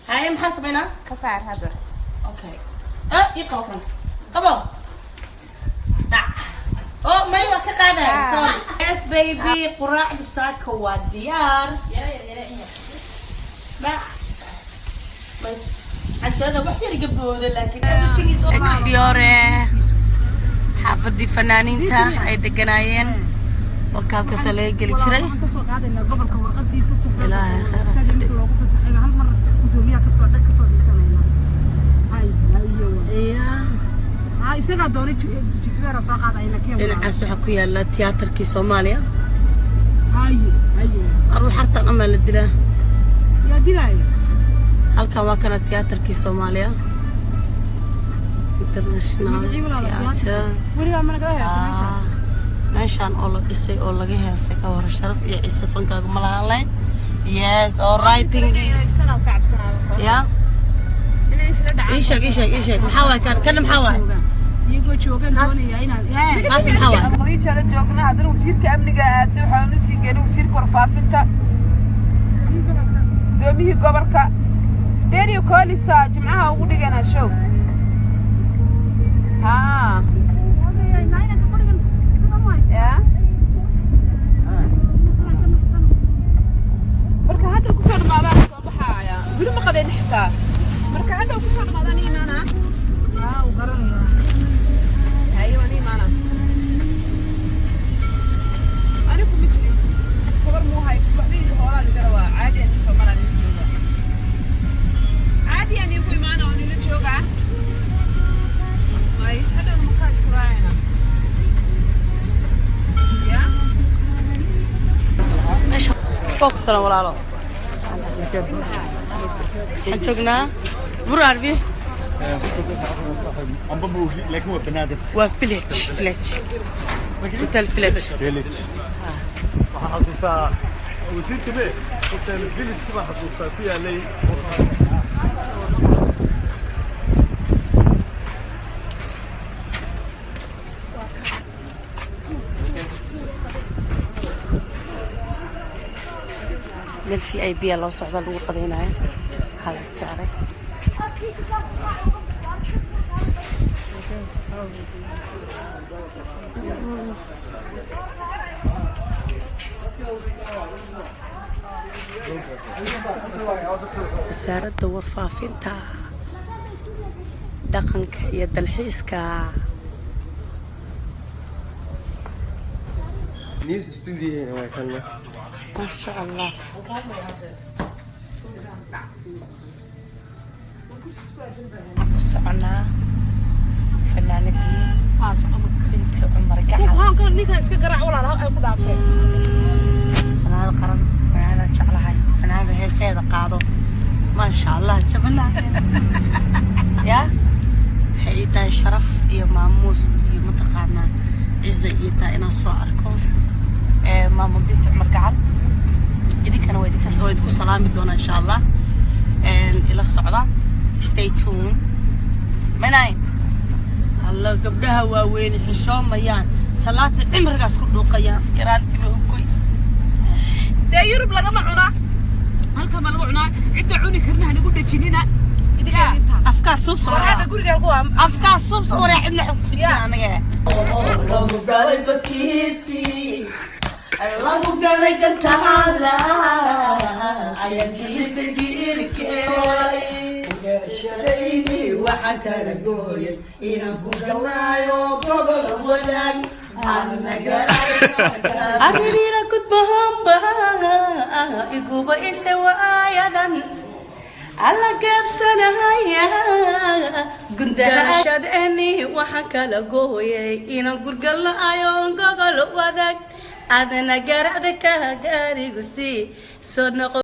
Haye, maxaa samaynaa? Ka saar hadda. Okay, ah, ii qabo kan, qabo. Dhac. Oh, may, waa ka qaadaya. Sorry. Yes baby, quraacda saaka waa diyaar. Dhac. Canjeerada wax yar iga booda, laakiin everything is okay. Exfiore, xaafadii fanaaniinta ay deganaayeen, wakaalkaasa laga geli jiray. Waxaan kasoo qaadaynaa gobolka warqadii fasaxa. Ilaahay khayr ha ka stadiumka dhigo. Loogu fasaxay hal mar gudoomiyaha kasoo dhag kasoo siisanayna. Hay hayo. Ya. Ha, isagaa doonay jisbeera soo qaadayna keen. Dhinacaas waxaa ku yaala tiyaatarkii Soomaaliya. Haye haye. Aruu xartan amaa la dilaa. Yaa dilaaya? Halkan waa kana tiyaatarkii Soomaaliya, International Theatre. Weligaa mana kala heesa meesha? Ah, meeshaan oo la dhisay oo laga heesay, ka waran? Sharaf iyo ciise fankaaga ma lahaan lahayn. Yes, all writing. Ya, ii sheeg, ii sheeg, ii sheeg, maxaa waay kan? Kana maxaa waay? Iyagoo joogan doonaya inaan Kaas maxaa waay? Maqliijana joognaa. Haddana wasiirka amniga aaday, waxaan usii geynay wasiirka warfaafinta, gudoomiyihii gobolka Stadium Colisa jimcaha ugu dhiganaa show ha. Ya, marka hadda kusoo dhamaadaan soo baxaaya. Weli ma qadeen xitaa. Marka hadda kusoo dhamaadaan imaana. Haye, waan imaana. Anigu ma jirin kabar muu hay. Subaxdii hoolaa laga rabaa. Caadi aan soo maraan, ila jooga. Caadi aan iigu imaana oo nila joogaa. May, hadhowna makaa isku raacayna ya. Meesha waa ku salan, walaalo. Waxaan joognaa Burarbi. Amba moogi, laakiin waa Banaadir. Waa Village, Village Hotel, Village. Village waxaan xasuustaa wasiirka be Hotel Village baan xasuustaa ku yaalay. Meel VIP a loo socda, lagu qadaynayo. Waxaa la iska arag. Wasaaradda Warfaafinta, Dhaqanka iyo Dalxiiska. News studio waa kana. Maasha Allah. Waxaan ku soconaa fanaanadii Binti Cumar Gacal. Ninkan iska garaac, walaal, ay ku dhaafeen. Fanaanada qaran, fanaanada jeclahay, fanaanada heeseeda qaado. Maasha Allah, jabana ya waxay ii tahay sharaf iyo maamuus iyo mataqaanaa ciza ii tahay inaan soo arko maamo Binti Cumar Gacal. Idinkana waa idinku salaami doonaa insha Allah. Ila socda, stay tuned. Manay alla, gabdhaha waaweyni xishoomayaan, jalaata cimrigaas ku dhuuqayaan, yaraantiba u goys. Dee Yurub lagama cunaa, halkan baa lagu cunaa. Cidda cuni karna hanagu dhejinina. Afkaa suubsa. Waraabka guriga ku Afkaa suubsa, waraa cidna xog ku dhigsan anaga. Lagu galay badkiisii, lagu galay gantaala, ayadiisa giirkee shalayni waxaan kala gooyay inaan ku galnaayo gobol wadaag. Arrinina gudbahanba iguba ise waayadan alla gaabsanaya gundahashadeni waxaan kala gooyay inaan gurgalaayo gogol wadaag, adna garacda ka gaarigu sii soo noqo.